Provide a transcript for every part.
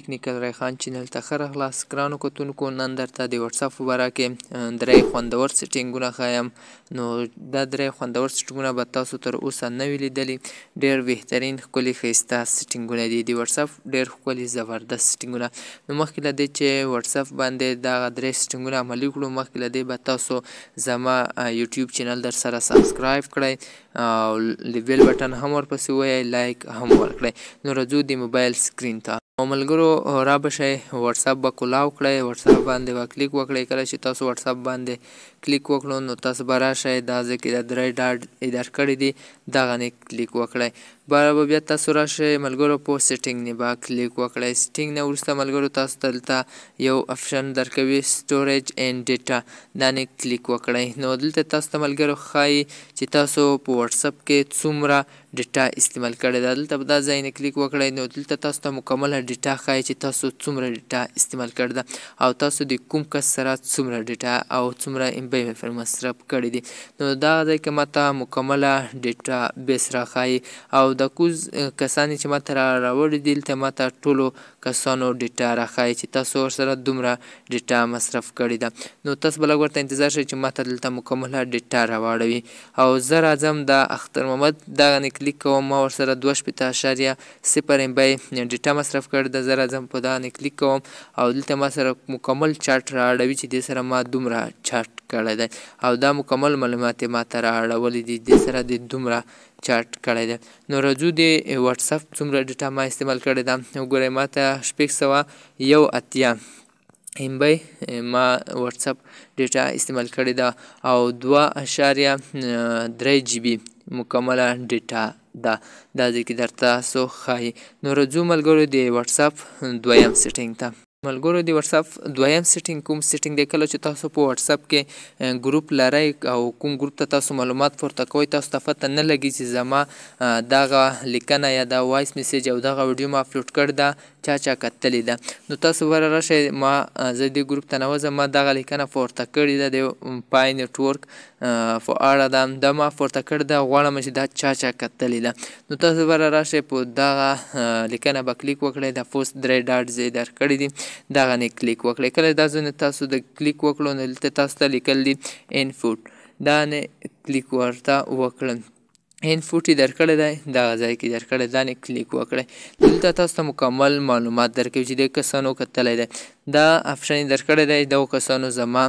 ټیکنیکل ریخان چینل ته ښه راغلاست. ګرانو کتونکو، نن درته د واتساپ په باره کې درې خوندور سیټینګونه ښایم. نو دا درې خوندور سیټینګونه به تاسو تر اوسه نه وي لیدلي. ډېر بهترین ښکلي ښایسته سیټینګونه دي د واتساپ، ډېر ښکلي زبردست سیټینګونه. نو مخکې له دې چې واتساپ باندې دغه درې سیټینګونه عملي کړو، مخکې له دې به تاسو زما یوټیوب چینل در سره subscribe کړئ او د bell button هم ورپسې ووایئ، like هم ورکړئ. نو راځو د موبایل screen ته. او ملګرو را به شئ، واتساپ به کولاو کړئ، واتساپ باندې به کلیک وکړئ. کله چې تاسو واتساپ باندې کلیک وکړو نو تاسو به راشئ دا ځای کې دا درې dot یې درکړي دي، دغه نه کلیک وکړئ. به بیا تاسو راشئ ملګرو په setting نه به کلیک وکړئ. setting نه وروسته ملګرو تاسو ته دلته یو option درکوي، storage and data، دا نه کلیک وکړئ. نو دلته تاسو ته ملګرو ښایي چې تاسو په واتساپ کې څومره data استعمال کړې ده. دلته به دا ځای نه کلیک وکړئ. نو دلته تاسو ته مکمله data ښایي چې تاسو څومره data استعمال کړې ده او تاسو د کوم کس سره څومره data او څومره MB مصرف کړي دي. نو دا ځای کې ماته مکمله data base راښایي او د کوز کسان چې ماته راوړي دي، دلته ماته ټولو کسانو data راښایي چې تاسو ورسره دومره data مصرف کړې ده. نو تاسو به لږ ورته انتظار شئ چې ماته دلته مکمله data راواړوي. او زه راځم دا اختر محمد دغه نه کلیک کوم، ما ورسره 62.0 MB data مصرف کړې ده. زه راځم په دغه نه کلیک کوم او دلته ما سره مکمل چارټ رااړوي چې دې سره ما دومره چارټ کړی دی او دا مکمل معلومات یې ماته رااړولي دي، دې سره د دومره چارټ کړی دی. نو راځو د واتساپ څومره data ما استعمال کړې ده. وګورئ ما ته 681 MB ما واتساپ data استعمال کړې ده او 2.3 GB مکمله data ده، دا ځای کې درته څو ښایي. نو راځو ملګرو د واتساپ دویم setting ته. ملګرو د واتساپ دویم setting کوم setting دی؟ کله چې تاسو په واتساپ کې ګروپ لرئ او کوم ګروپ ته تاسو معلومات پورته کوئ، تاسو ته پته نه لګي چې زما دغه لیکنه یا دا voice message او دغه ویډیو ما اپلوډ کړې ده چا چا کتلې ده. نو تاسو ور راشئ، ما زه دې ګروپ ته ننوځم، ما دغه لیکنه پورته کړې ده د پای network په اړه ده، دا ما پورته کړې ده، غواړم چې دا چا چا کتلې ده. نو تاسو ور راشئ په دغه لیکنه به کلیک وکړئ، دا پوسټ درې dot ځای درکړي دي، دغه نه کلیک وکړئ. کله دا ځای تاسو د کلیک وکړو نو دلته تاسو ته لیکل دي input، دا نه کلیک ورته وکړئ. input یې درکړی دی، دغه ځای کې درکړی، دا نه کلیک وکړئ. دلته تاسو ته مکمل معلومات درکوي چې دې کسانو کتلی دی، دا option یې درکړی دی، دغو کسانو زما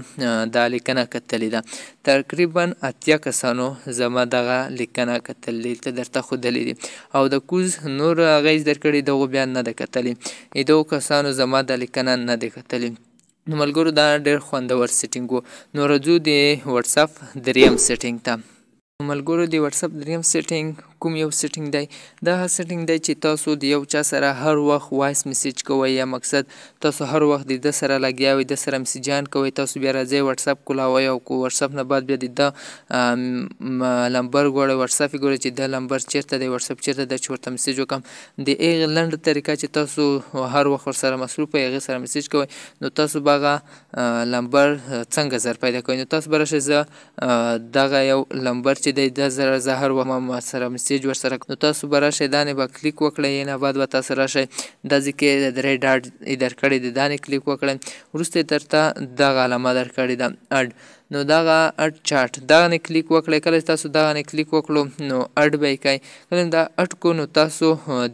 دا لیکنه کتلې ده. تقریبا 80 کسانو زما دغه لیکنه کتلې، دلته درته ښودلې دي. او د کوز نور هغه یې درکړي، دغو بیا نه ده کتلې، دغو کسانو زما دا لیکنه نه ده کتلې. نو ملګرو دا ډېر خوندور setting و. نو راځو د واتساپ دریم setting ته. ملګرو د واتساپ دریم setting کوم یو setting دی؟ دا هغه setting دی چې تاسو د یو چا سره هر وخت voice message کوئ، یا مقصد تاسو هر وخت د ده سره لګیا وئ، ده سره مسیجان کوئ، تاسو بیا راځئ واتساپ کولاوئ او کو واتساپ نه بعد بیا د ده لمبر ګورئ، واتساپ یې ګورئ چې دا لمبر چېرته دی، واتساپ چېرته دی چې ورته مسیج وکړم. د هغې لنډه طریقه چې تاسو هر وخت ورسره مصروف یئ، هغې سره مسیج کوئ، نو تاسو به هغه لمبر څنګه زر پیدا کوئ. نو تاسو به راشئ، زه دغه یو لمبر چې دی دا زه هر وخت ما سره مسیج ورسره، نو تاسو به راشئ دا نه به کلیک وکړئ. نه بعد به تاسو راشئ دا ځای کې د درې dot یې درکړی دی، دا نه کلیک وکړئ. وروسته یې درته دغه علامه درکړې ده add، نو دغه add chat دغه نه کلیک وکړئ. کله چې تاسو دغه نه کلیک وکړو نو add به یې کړئ. کله دا add کړو نو تاسو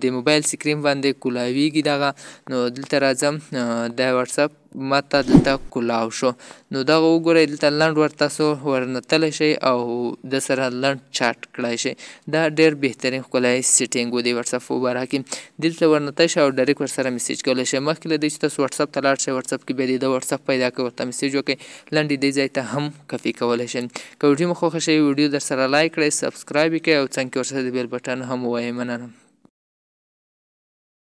د موبایل screen باندې کولاویږي دغه. نو دلته راځم، د واتساپ ماته دلته کولاو شو. نو دغه وګورئ، دلته لنډ ور تاسو ورنتلی شئ او د سره لنډ چاټ کړای شئ. دا ډېر بهترین ښکلی setting و د واتساپ په باره کې. دلته ورنتلی شئ او direct ورسره مسیج کولی شئ. مخکې له دې چې تاسو واتساپ ته لاړ شئ، واتساپ کې بیا د واتساپ پیدا کړئ، ورته مسیج وکړئ، لنډې دې ځای ته هم کافي کولی شئ. که ویډیو مو خوښه شوې، ویډیو در سره like کړئ، subscribe یې کړئ او څنګ کې ورسره د bell button هم ووایئ. مننه.